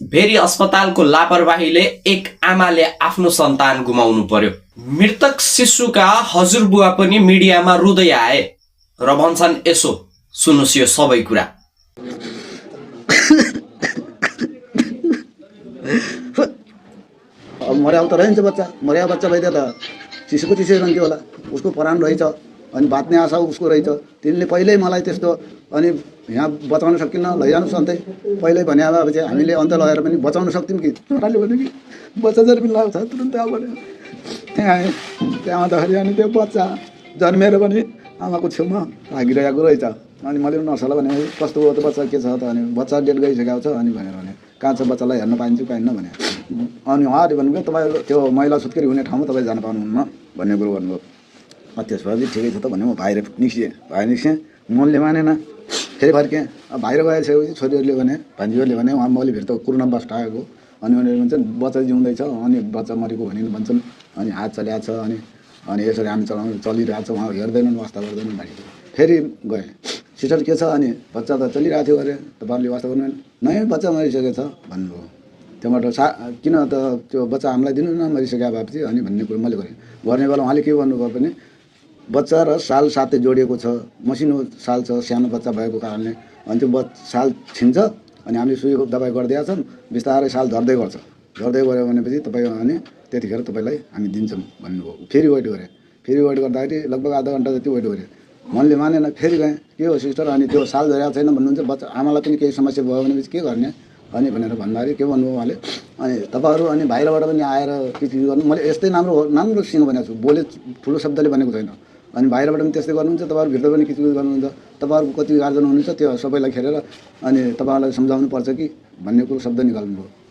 Very अस्पतालको लापरवाहीले एक आमाले आफ्नो सन्तान गुमाउनु पर्यो। मृतक शिशुका हजुरबुवा पनि मिडियामा रुँदै आए र भन्छन् यसो सुन्नुस् यो सबै कुरा। मर्या त रहन्छ बच्चा, मर्या बच्चा भइदियो त चिसोको चिसै रहन्थ्यो होला, उसको प्राण रहेछ अनि बाँच्ने आशा उसको रहेछ। तिनले पहिल्यै मलाई त्यस्तो अनि यहाँ बचाउन सकिन्न लैजानु सन्ते पहिल्यै भने अब चाहिँ हामीले अन्त लगाएर पनि बचाउन सक्थ्यौँ कि छोराले भन्यो कि बच्चा जर पनि लाग्छ तुरुन्तै अब भन्यो। त्यहाँ आएँ, त्यहाँ आउँदाखेरि अनि त्यो बच्चा जन्मेर पनि आमाको छेउमा भागिरहेको रहेछ। अनि मैले नर्सलाई भने कस्तो हो त बच्चा के छ त अनि बच्चा डेट गइसकेको छ अनि भनेर भने कहाँ छ बच्चालाई हेर्न पाइन्छ पाइन्न भने अनि उहाँले भन्नुभयो तपाईँ त्यो मैला सुत्केरी हुने ठाउँमा तपाईँ जान पाउनुहुन्न भन्ने कुरो भन्नुभयो। त्यसो भए ठिकै छ त भने म बाहिर निस्केँ मनले मानेन फेरि फर्केँ। अब बाहिर गइसकेपछि छोरीहरूले भने भान्जीहरूले भने उहाँ मैले फेरि त कुरोना बस्ट आएको अनि उनीहरू भन्छन् बच्चा जिउँदैछ अनि बच्चा मरेको भने भन्छन् अनि हात चलाएको छ अनि यसरी हामी चलिरहेको छ उहाँ हेर्दैनन् वास्ता गर्दैनन् भनेको। फेरि गएँ सिस्टर के छ अनि बच्चा त चलिरहेको थियो अरे तपाईँहरूले वास्ता गर्नु नयाँ बच्चा मरिसकेको छ भन्नुभयो। त्यहाँबाट किन त त्यो बच्चा हामीलाई दिनु न मरिसकेको भएपछि अनि भन्ने कुरो मैले गरेँ। गर्ने बेला उहाँले के भन्नुभयो भने बच्चा र साल साथै जोडिएको छ, मसिनो साल छ सानो बच्चा भएको कारणले अनि त्यो साल छिन्छ अनि हामीले सुईको दबाई गरिदिएका छौँ बिस्तारै साल झर्दै गऱ्यो भनेपछि तपाईँ अनि त्यतिखेर तपाईँलाई हामी दिन्छौँ भन्नुभयो। फेरि वेट गर्दाखेरि लगभग आधा घन्टा जति वेट गरेँ। मनले मानेन फेरि गएँ के हो सिस्टर अनि त्यो साल झरेको छैन भन्नुहुन्छ बच्चा आमालाई पनि केही समस्या भयो भनेपछि के गर्ने अनि भनेर भन्दाखेरि के भन्नुभयो उहाँले अनि तपाईँहरू अनि बाहिरबाट पनि आएर के चिज गर्नु मैले यस्तै राम्रोसँग भनेको छु बोले ठुलो शब्दले भनेको छैन अनि बाहिरबाट पनि त्यस्तै गर्नुहुन्छ तपाईँहरू भित्र पनि के चिज गर्नुहुन्छ तपाईँहरूको कति गार्जन हुनुहुन्छ त्यो सबैलाई खेरेर अनि तपाईँहरूलाई सम्झाउनु पर्छ कि भन्ने कुरो शब्द निकाल्नुभयो।